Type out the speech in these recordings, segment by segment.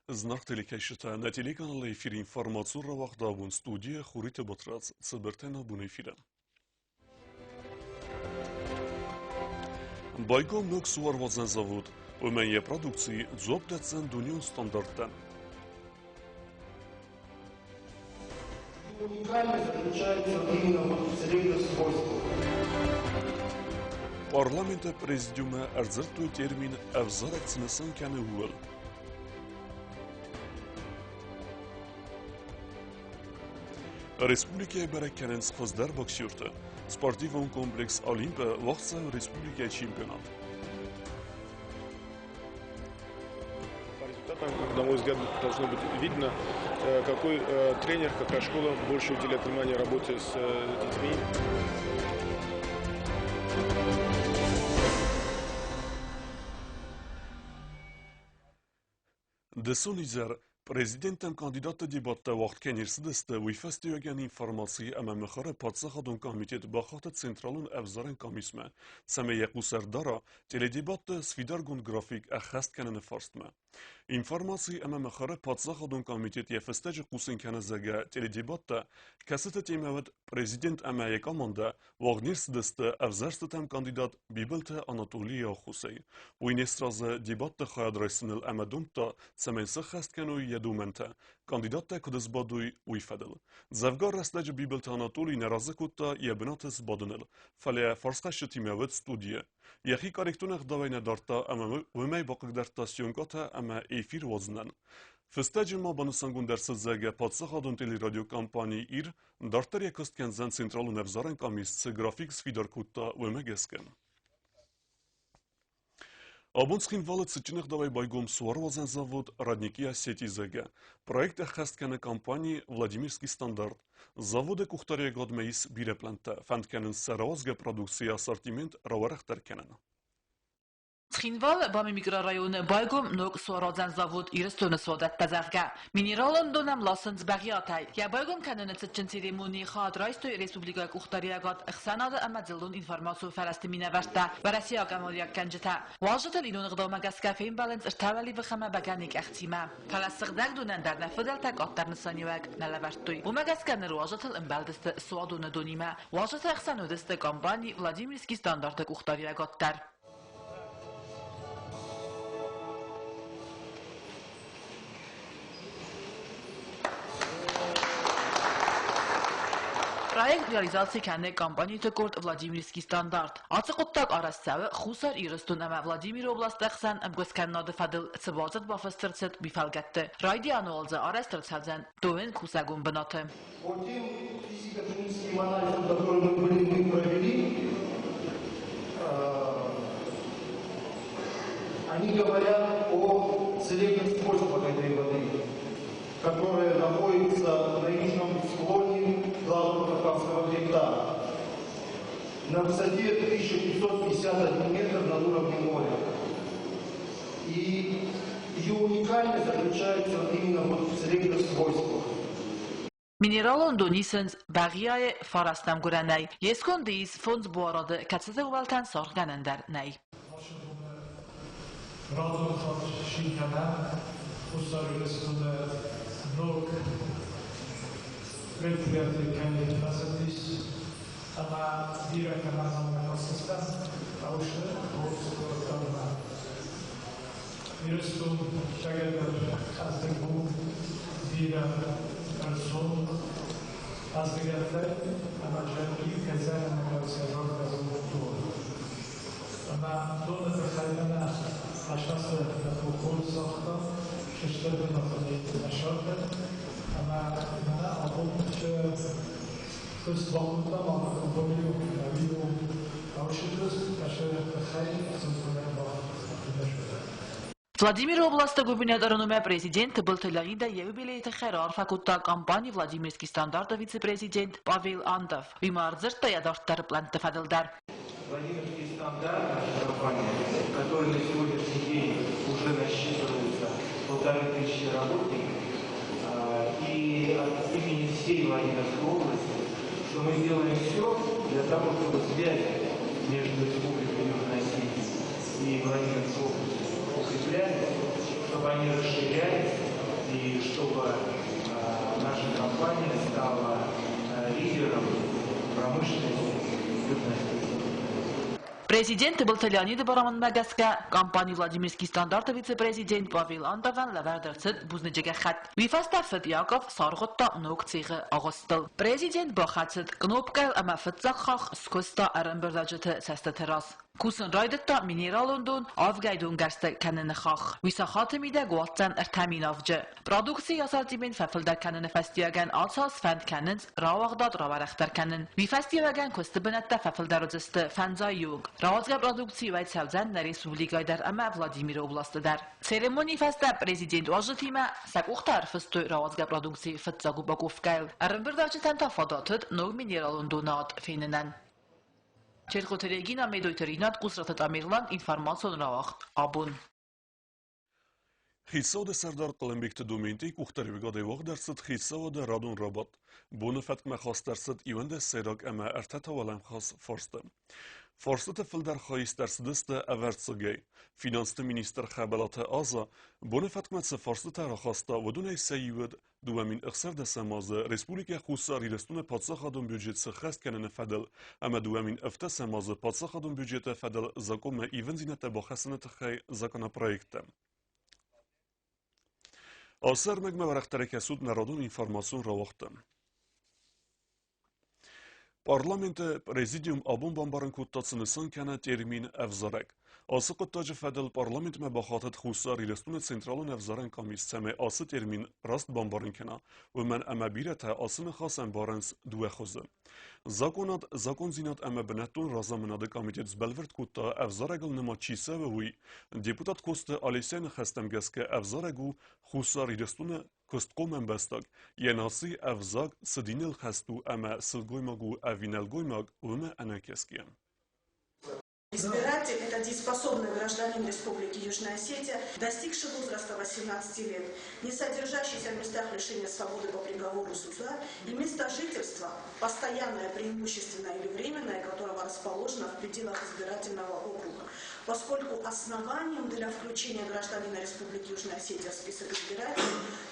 Зынаргъ телекӕсджытӕ, нӕ телеканалы эфиры информацион рауагъдӕуон студийӕ Хуриты Батрадз цыбыртӕ нӕ бон эфиры. Байгом ног суаруадзӕн завод. Уымӕн йӕ продукци дзуапп дӕтдзӕн дунеон стандарттӕн. Уникальность заключается именно вот в целебных свойствах. Парламенты президиумы ӕрдзырдтой термин «ӕвзарӕг» цы нысан кӕны, ууыл. Республикӕйы бӕрӕг кӕнынц хуыздӕр боксерты. Спортивон комплекс «Олимп» уагъд цӕуы республикӕйы чемпионат. По результатам, на мой взгляд, должно быть видно, какой тренер, какая школа больше уделяет внимание работе с детьми. Дысон изӕр президенттӕм кандидатты дебаттӕ уагъд кӕй не рцыдысты, уый фӕстиуӕгӕн информаци ӕмӕ мыхуыры паддзахадон комитет бахатыд Централон ӕвзарӕн къамисмӕ, цӕмӕй йӕ хъус ӕрдара теледебатты сфидаргонд график ӕххӕст кӕныны фарстмӕ. Информаци ӕмӕ мыхуыры паддзахадон комитет йӕ фыстӕджы хъусын кӕны, зӕгъгӕ, теледебаттӕ, кӕцыты темӕ уыд президент ӕмӕ йӕ командӕ, уагъд не рцыдысты ӕвзӕрстытӕм кандидат Бибылты Анатолийы ӕххуысӕй. Уый не сразы дебатты хайад райсыныл ӕмӕ домдта, цӕмӕй сӕххӕст кӕной йӕ домӕнтӕ, кандидаттӕ куыд сбадой, уый фӕдыл. Дзӕвгар рӕстӕджы Бибылты Анатолий нӕ разы кодта йӕ бынаты сбадыныл, фӕлӕ фарсхӕсджытимӕ уыд студийы. Йӕхи корректон ӕгъдауӕй нӕ дардта ӕмӕ уымӕй бахъыгдардта съемкӕтӕ ӕмӕ эфир уадзынӕн. Фыстӕджы ма банысангонд ӕрцыд, зӕгъгӕ, паддзахадон телерадиокомпани «Ир» дарддӕр йӕ куыст кӕндзӕн Централон ӕвзарӕн къамис цы график сфидар кодта, уымӕ гӕсгӕ. Абон Цхинвалы цытджын ӕгъдауӕй байгом суаруадзӕн завод «Родники Осетии» зӕгъгӕ. Проект ӕххӕст кӕны компани «Владимирский стандарт». Заводы къухдариуӕгадмӕ ис бирӕ плӕнттӕ, фӕнд кӕнынц сӕ рауадзгӕ продукцийы ассортимент рауӕрӕхдӕр кӕнын. Цхинвалы БАМы микрорайоны байгом ног суаруадзӕн завод Ирыстоны суадӕттӕ, зӕгъгӕ. Минералон донӕм ласынц Бӕгъиатӕй. Йӕ байгом кӕныны цытджын церемонийы хайад райстой республикӕйы къухдариуӕгад, ӕхсӕнады ӕмӕ дзыллон информацион фӕрӕзты минӕвӕрттӕ, уӕрӕсейаг амалиуӕггӕнджытӕ. Уазджытыл ирон ӕгъдаумӕ гӕсгӕ фембӕлынц ӕртӕ уӕливых ӕмӕ бӕгӕныйы къӕхтимӕ. Фӕлӕ сыгъдӕг донӕн дӕр нӕ фыдӕлтӕ къаддӕр нысаниуӕг нӕ лӕвӕрдтой. Уымӕ гӕсгӕ ныр уазджытыл ӕмбӕлдысты суадоны донимӕ. Уазджыты ӕхсӕн уыдысты компани Владимирский стандарт-ы къухдариуӕгад дӕр. Проект реализаци кӕны компаниты къорд «Владимирский стандарт». Ацы хъуыддаг арӕзт цӕуы Хуссар Ирыстон ӕмӕ Владимиры областы ӕхсӕн ӕмгуысткӕнынады фӕдыл цы бадзырд бафыст ӕрцыд, уый фӕлгӕтты. Райдианы уал дзы арӕзт ӕрцӕудзӕн дыууын кусӕгон бынаты. По тем физико-химическим анализам, которые мы провели, они говорят о целебных свойствах этой воды, которая находится на южном склоне главного Кавказского хребта, на высоте 1551 метр над уровнем моря. И ее уникальность заключается именно вот в целебных свойствах. Минералон дон исынц Бӕгъиайы фарӕстӕм гуырӕнӕй. Йе сконды ис фондз буарады, кӕцыты уӕлтӕн саргъгӕнӕн дӕр нӕй. Радон хатт син кӕнӕм Хуссар Ирыстоны ног предприяти кӕй фӕзындис ӕмӕ бирӕ кӕмӕн хӕсдзыстӕм, хъӕусы хорз кодтам. Ирыстон сӕгӕдӕр хъӕздыг у бирӕ ӕрдзон хъӕздыгӕдтӕй ӕмӕ зӕнхи кӕдзӕн ӕмӕ сӕрӕрдӕгъуыдтон. Ӕмӕ доны тыххӕй мӕнӕ асасы лӕппу хорз загъта, сыстыр бынаты нӕ сӕрды, ӕмӕ мӕнӕ абон куыст бакодтам алы компанийы ӕви у хъӕусы куыст, кӕсы тыххӕй ӕхсызгонӕй бахъуыды. Владимиры областы губернаторы номӕй президент Тыбылты Леонида йӕ юбилейы тыххӕй раарфӕ кодта компани «Владимирский стандарт»-ы вице-президент Павел Антов. Уый ма ӕрдзырдта йӕ дарддӕры плӕнтты фӕдыл дӕр. Владимирский стандарт, наша компания, которая на сегодняшний день уже насчитывается 1500 работников, и от имени всей Владимирской области, что мы сделаем все для того, чтобы связи между Республикой Южная Осетия и Владимирской областью укреплялись, чтобы они расширялись. И чтобы наша компания стала лидером промышленности Южной Осетии. Президент Тыбылты Леониды барамындмӕ гӕсгӕ, компани «Владимирский стандарт»-ы вице-президент Павел Антовӕн лӕвӕрд ӕрцыд бузныджы гӕххӕтт. Уый фӕстӕ фыд Яков саргъуыдта ног цехы агъуыстыл. Президент бахӕцыд кънопкӕйыл ӕмӕ фыццаг хахх скуыста ӕрӕмбырдӕджыты цӕстыты раз. Кусын райдыдта минералон дон авгӕй донгӕрзтӕ кӕныны хахх. Уый сахаты мидӕг уадздзӕн 3 000 авджы. Продукцийы ассортимент фӕфылдӕр кӕныны фӕстиуӕгӕн ацы аз фӕнд кӕнынц рауагъдад рауӕрӕхдӕр кӕнын. Уый фӕстиуӕгӕн куысты бынӕттӕ фӕфылдӕр уыдзысты фӕндзай онг. Рауадзгӕ продукци уӕй цӕудзӕн нӕ республикӕйы дӕр ӕмӕ Владимиры областы дӕр. Церемонийы фӕстӕ президент уазджытимӕ сӕ къухтӕ ӕрфыстой рауадзгӕ продукцийы фыццаг упаковкӕйыл. Ӕрӕмбырдуӕвджытӕн та фадат уыд ног минералон донад фенынӕн. Чертхъоты Регина, Медойты Ринат, Къусраты Тамерлан, информацион рауагъд «Абон». Хицауады сӕрдар Хъуылымбегты Доменти къухдариуӕгадӕй уагъд ӕрцыд хицауады радон рабадт. Боны фӕткмӕ хаст ӕрцыд 11 сӕйраг ӕмӕ ӕртӕ та уӕлӕмхас фарсты. Фарстыты фылдӕр хай ист ӕрцыдысты ӕвӕрццагӕй. Финансты министр Хӕбӕлаты Аза боны фӕткмӕ цы фарстытӕ рахаста, уыдонӕй сӕ иу уыд 2016 азы Республикӕ Хуссар Ирыстоны паддзахадон бюджет сыххӕст кӕныны фӕдыл ӕмӕ 2017 азы паддзахадон бюджеты фӕдыл закъонмӕ ивындзинӕдтӕ бахӕссыны тыххӕй законопроекттӕ. Ацы ӕрмӕгмӕ уӕрӕхдӕрӕй кӕсут народон информацион рауагъдты. Парламенты президиум абон бамбарын кодта, цы нысан кӕны термин ӕвзарӕг. Ацы хъуыддаджы фӕдыл парламентмӕ бахатыд Хуссар Ирыстоны централон ӕвзарӕн къамис, цӕмӕй ацы термин раст бамбарын кӕна, уымӕн ӕмӕ бирӕтӕ ацы ныхас ӕмбарынц дыууӕ хуызы. Законад, закондзинад ӕмӕ бынӕттон разамынады комитет сбӕлвырд кодта, ӕвзарӕгыл нымад чи цӕуы, уый. Депутат Коцты Олесяйы ныхӕстӕм гӕсгӕ ӕвзарӕг у Хуссар Ирыстоны куыстхъом ӕмбӕстаг, йӕ наци, ӕвзаг, цы диныл хӕст у ӕмӕ сылгоймаг у ӕви нӕлгоймаг, уымӕ ӕнӕкӕсгӕ. Избиратель – это дееспособный гражданин Республики Южная Осетия, достигший возраста 18 лет, не содержащийся в местах лишения свободы по приговору суда и место жительства, постоянное, преимущественное или временное, которого расположено в пределах избирательного округа. Поскольку основанием для включения гражданина Республики Южная Осетия в список избирателей,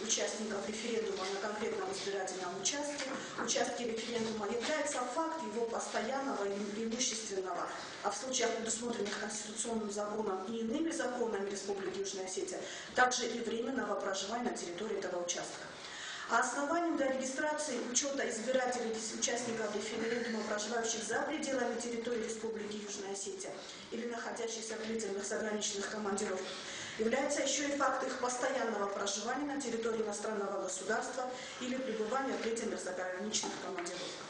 участников референдума на конкретном избирательном участке, участке референдума является факт его постоянного или преимущественного, а в случаях, предусмотренных Конституционным законом и иными законами Республики Южная Осетия, также и временного проживания на территории этого участка. А основанием для регистрации учета избирателей, участников референдума, проживающих за пределами территории Республики Южная Осетия или находящихся в длительных заграничных командировках, является еще и факт их постоянного проживания на территории иностранного государства или пребывания в длительных заграничных командировках.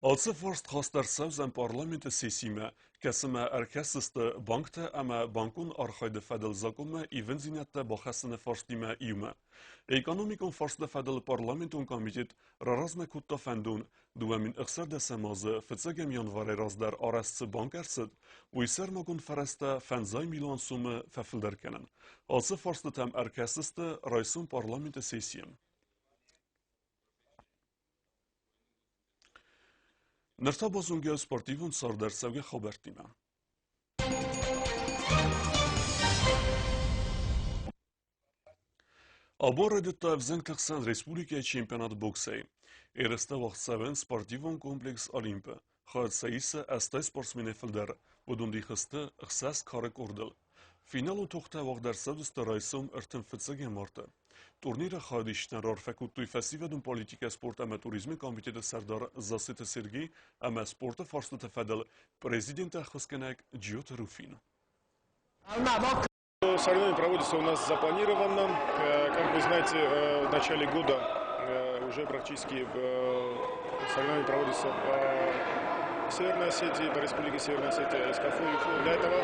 Ацы фарст хаст ӕрцӕудзӕн парламенты сессимӕ, кӕцымӕ ӕркӕсдзысты банктӕ ӕмӕ банкон архайды фӕдыл закъонмӕ ивындзинӕдтӕ бахӕссыны фарстимӕ иумӕ. Экономикон фарсты фӕдыл парламентон комитет раразмӕ кодта фӕндон, 2016 азы фыццӕгӕм январӕй раздӕр арӕзт цы банк ӕрцыд, уый сӕрмагонд фӕрӕзтӕ 50 милуан сомы фӕфылдӕр кӕнын. Ацы фарстытӕм ӕркӕсдзысты райсом парламенты сессийы. Ныр та базонгӕ спортивон цардӕрцӕугӕ хабӕрттимӕ. Абон райдыдта ӕвзӕнгты хсӕн республикӕйы чемпионат боксӕй. Ерыстӕ уагъд цӕуынц спортивон комплекс «Олимп»-ы. Хайад сӕ исы 80 спортсменӕй фылдӕр. Уыдон дих сты ӕхсӕз кары къордыл. Финалон тохтӕ уагъд ӕрцӕудзысты райсом 31 марты. Турниры хайадисджытӕн раарфӕ кодтой фӕсивӕдон политикӕ, спорт ӕмӕ туризмы комитеты сӕрдар Зассеты Сергей ӕмӕ спорты фарстыты фӕдыл президенты ӕххуысгӕнӕг Джиоты Руфин. Соревнования проводятся у нас запланированно. Как вы знаете, в начале года уже практически соревнования проводятся по Северной Осетии, по Республике Северная Осетия, СКФУ. Для этого,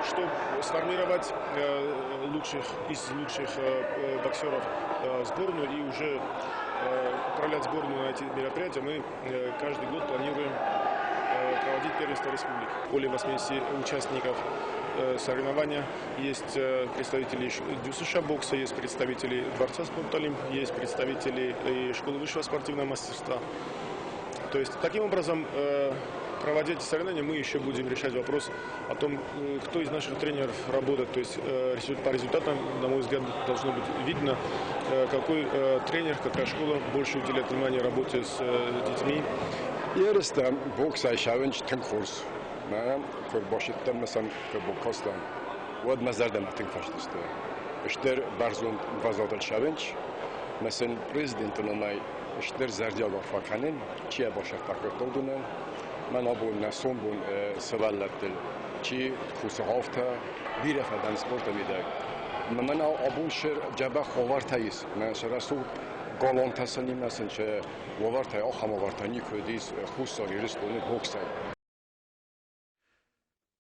чтобы сформировать лучших из лучших боксеров сборную и уже отправлять сборную на эти мероприятия, мы каждый год планируем проводить первенство республики. Более 80 участников соревнования. Есть представители ДЮСШ бокса, есть представители Дворца спорта «Олимп», есть представители и школы высшего спортивного мастерства. То есть таким образом Проводя эти соревнования, мы еще будем решать вопрос о том, кто из наших тренеров работает. То есть по результатам, на мой взгляд, должно быть видно, какой тренер, какая школа больше уделяет внимание работе с детьми. Ерыстӕм боксӕй сӕвынч тынг хорз. Мӕ куы ӕрбасидтӕн мӕ куы бакастӕн, уӕд мӕ зӕрдӕмӕ тынг фӕцыдысты. Стыр бӕрзонд ӕмвӕзадыл сӕвынч. Мӕ сын президенты номӕй стыр зӕрдиаг арфӕ кӕнын, чи йӕ бацӕттӕ кодта, уыдонӕн. Мӕн абон нӕ сомбон сывӕллӕттыл чи кусы афтӕ, бирӕ фӕдӕн спорты мидӕг. Мӕн абон дзӕбӕх уавӕртӕ ис. Мӕ сӕ рӕсугъд галуантӕ сын сын уавӕртӕ, ахӕм уавӕртӕ никуы уыдис Хуссар Ирыстоны боксӕй.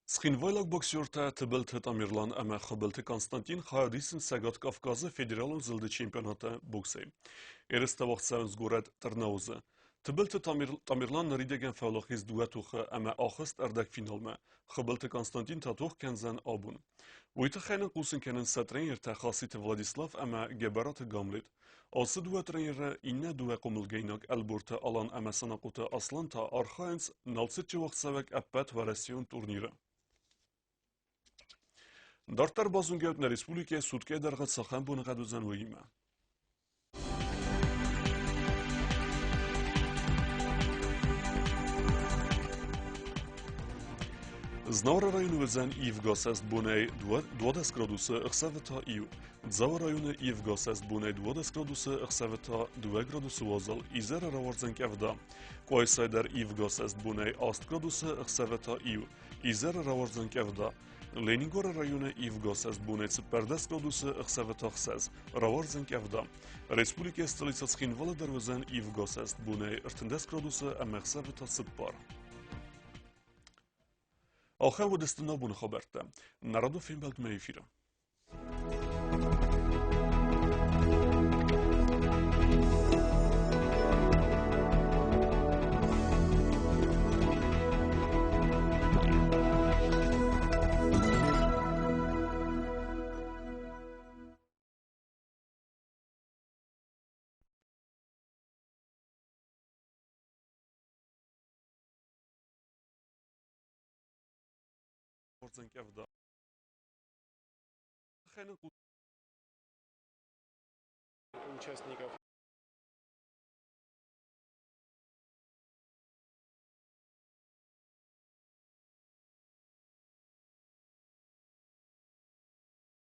Цхинвайлаг боксертӕ Тыбылты Тамерлан ӕмӕ Хуыбылты Константин хайад исынц Цӕгат Кавказы федералон зылды чемпионаты боксӕй. Ерыстӕ уагъд цӕуынц горӕт Тырнаузы. Тыбылты Тамерлан ныридӕгӕн фӕуӕлахиз дыууӕ тохы ӕмӕ ахызт ӕрдӕгфиналмӕ. Хуыбылты Константин та тох кӕндзӕн абон. Уый тыххӕй нын хъусын кӕнынц сӕ тренертӕ Хаситы Владислав ӕмӕ Гӕбӕраты Гамлет. Ацы дыууӕ тренеры иннӕ дыууӕ хъомылгӕнинаг Ӕлборты Алан ӕмӕ Санахъоты Аслан та архайынц Налцыччы уагъдцӕуӕг ӕппӕтуӕрӕсейон турниры. Дарддӕр базонгӕ нӕ республикӕйы суткӕйы дӕргъы цахӕм боныгъӕд уыдзӕн, уыимӕ. Знауыры районы уыдзӕн ивгӕ сӕст бонӕй 12 градусы, ӕхсӕвы та иу. Дзауы районы ивгӕ сӕст бонӕй 12 градусы, ӕхсӕвы та 2 градусы уазал, изӕры рауардзӕн къӕвда. Къуайсайы дӕр ивгӕ сӕст бонӕй 8 градусы, ӕхсӕвы та иу. Изӕры рауардзӕн къӕвда. Ленингоры районы ивгӕ сӕст бонӕй 14 градусы, ӕхсӕвы та 6. Рауардзӕн къӕвда. Республикӕйы столицӕ Цхинвалы дӕр уыдзӕн ивгӕ сӕст бонӕй 13 градусы ӕмӕ ӕхсӕвы та 4. Ахӕм уыдысты нӕ боны хабӕрттӕ. Нӕ радон фембӕлдмӕ эфиры. Участников.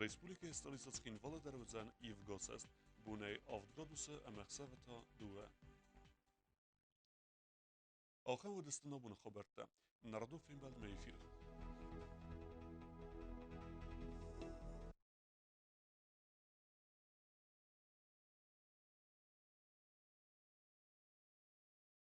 Республикӕйы столицӕ Цхинвалы дӕр уыдзӕн ивгӕ цӕст, бонӕй 7 градусы ӕмӕ ӕхсӕвы та дыууӕ. Ахӕм уыдысты нӕ боны хабӕрттӕ. Нӕ радон фембӕлдмӕ эфиры.